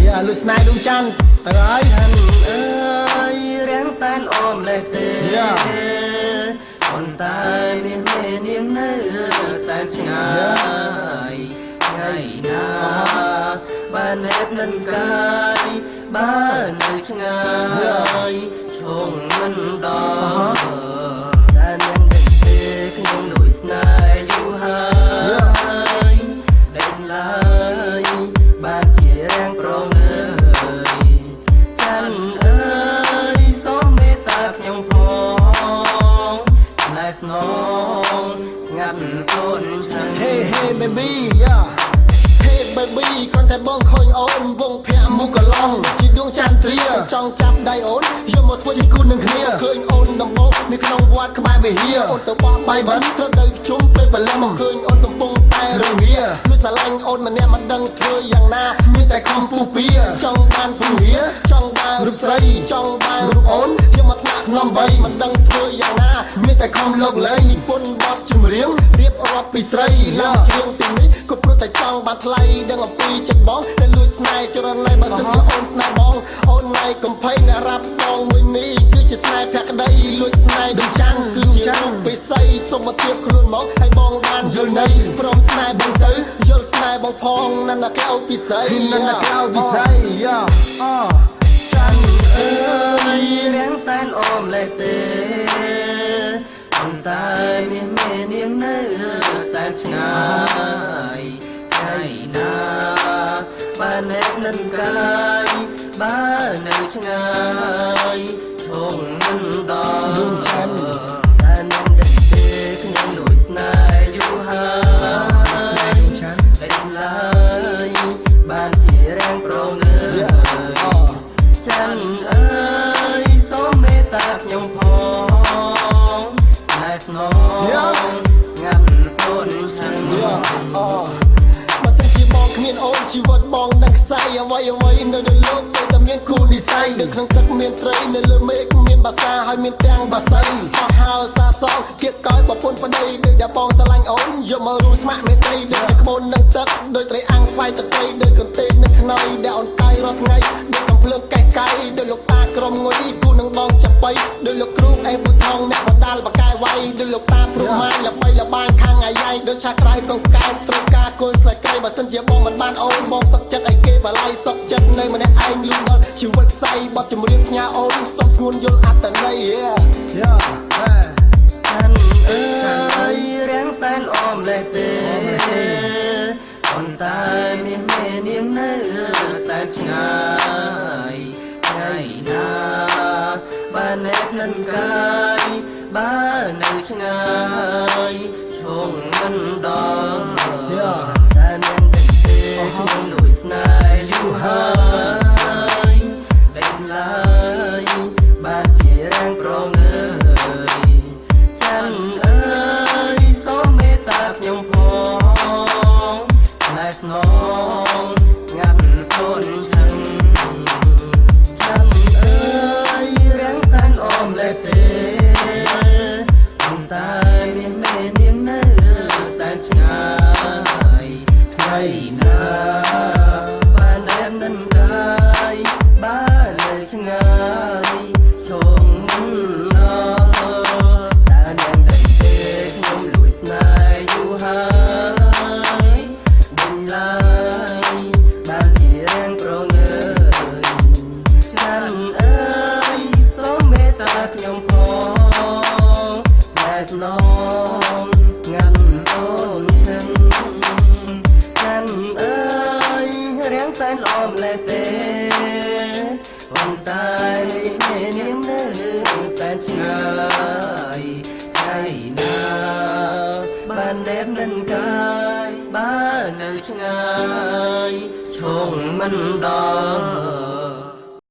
យ៉ាលុស្នេហ៍ដួងច័ន្ទទៅហើយ ច័ន្ទអើយរាំងសែនអមលេះទេ Yeah. ប៉ុន្តែមានមេនាងនៅសែនឆ្ងាយថ្ងៃណាបានណែបនិនកាយបាននៅឆ្ងាយឈងមិនដល់តែនាងដឹងទេខ្ញុំលួចស្នេហ៍យូរហើយដេញឡើយបានជារាំងប្រងើយ ច័ន្ទអើយសូមមេត្តាខ្ញុំផងស្នេហ៍ស្នងស្ងាត់សូន្យឆឹង Hey hey baby, yeah. Hey baby គ្រាន់តែបងឃើញអូនវងភ័ក្រមុខកឡងជាដួងចន្ទ្រាចង់ចាប់ដៃអូនយកមកធ្វើជាគូនឹងគ្នាឃើញអូនដំបូងនៅក្នុងវត្តក្បែរវិហារអូនទៅបោះបាយបិណ្ឌត្រូវទៅជុំពេលព្រលឹមឃើញអូនកំពុងតែរងាលួចស្រឡាញ់អូនម្នាក់មិនដឹងធ្វើយ៉ាងណាមានតែខំពុះពៀចង់បានពញាចង់បានរូបស្រីចង់បានរូបអូនយកមកថ្នាក់ថ្នមបីមិនដឹងធ្វើយ៉ាងណាមានតែខំលោកលែងនិពន្ធបទចម្រៀងរៀបរាប់ពីស្រីឡើងច្រៀងទីនេះក៏ព្រោះតែចង់បានថ្លៃដឹងអំពីចិត្តបងតែលួចស្នេហ៍ចរណៃបើសិនជាអូនស្នេហ៍បងអូនណៃកំភៃអ្នករាប់បងមួយនេះគឺជាស្នេហ៍ភក្តីលួចស្នេហ៍ដួងច័ន្ទគឺជារូបពិសីសុំមកទៀបខ្លួនមកឲ្យបងបានយល់ន័យព្រមស្នេហ៍បងទៅយល់ស្នេហ៍បងផងណាស់ណាកែវពិសីណាស់ណាកែវពិសីយ៉ាអ ច័ន្ទអើយរាំងសែនអមលេះទេប៉ុន្តែមានមេនាងនៅសែនឆ្ងាយថ្ងៃណាបានណែបនិនកាយបាននៅឆ្ងាយឈងមិនដល់ ដួងច័ន្ទ តែនាងដឹងទេខ្ញុំលួចស្នេហ៍យូរហើយ ស្នេហ៍ដួងច័ន្ទ ដេញឡើយបានជារាំងប្រងើ យ៉ា យ អ ច័ន្ទអើយសូមមេត្តាខ្ញុំផងស្នេហ៍ស្នងស្ងាត់សូន្យឆឹង យ៉ាអបើសិនជាបងគ្មានអូនជីវិតបងនឹងខ្សែអ្វីអ្វីនៅលើលោកទៅតែមានគូនិស័យនៅក្នុងទឹកមានត្រីនៅលើមេឃមានបាសាហើយមានទាំងបាសីអស់ហើសាសងគៀកកយប្រពន្ធប្តីដូចដែលបងស្រឡាញ់អូនយកមករួមស្ម័គ្រមេត្រីដូចជាក្បូននឹងទឹកដូចត្រីអាំងស្វាយទឹកត្រីដូចកន្ទេលនឹងខ្នុយដែលអូនកាយរាល់ថ្ងៃដូចកំភ្លើងកេះកៃដូចលោកតាក្រុមងុយគូនឹងដងចាប៉ីដូចលោកគ្រូអេប៊ូថងអ្នកបណ្ដាលបកែវៃដូចលោកតាព្រមម៉ានល្បីល្បាញខាងអាយ៉ៃដូចឆាក្រៅកងកែបត្រូវការគល់ស្លែកៃបើសិនជាបងមិនបានអូនបងសុកចិត្តឲ្យគេបល័យសុកចិត្តនៅម្នាក់ឯងលូដល់ជីវិតខ្សែបត់ចម្រៀងផ្ញើអូនសុំស្ងួនយល់អត្តន័យយ៉ា ច័ន្ទអើយរាំងសែនអមលេះទេប៉ុន្តែមានមេនាងនៅសែនឆ្ងាយថ្ងៃណាបានណែបនិនកាយបាននៅឆ្ងាយឈងមិនដល់ យ៉ា តែនាងដឹងទេខ្ញុំលួចស្នេហ៍យូរហើយដេញឡើយបានជារាំងប្រងើយច័ន្ទអើយសូមមេត្តាខ្ញុំផងស្នេហ៍ស្នងស្ងាត់សូន្យឆឹងច័ន្ទអើយរាំងសែនអមលេះទេប៉ុន្តែមានមេនាងនៅសែនឆ្ងាយថ្ងៃណាបានអែបនិនកាយបាននៅឆ្ងាយឈងមិនដល់តែនាងដឹងទេខ្ញុំលួចស្នេហ៍យូរហើយដេញឡើយបានជារាំងប្រងើយ ច័ន្ទអើយសូមមេត្តាខ្ញុំផងស្នេហ៍ស្នងស្ងាត់សូន្យឆឹងច័ន្ទអើយរាំងសែនល្អម្លេះទេប៉ុន្តែមេនាងនៅសែនឆ្ងាយថ្ងៃណាបានណែបនិនកាយបាននៅឆ្ងាយឈងមិនដល់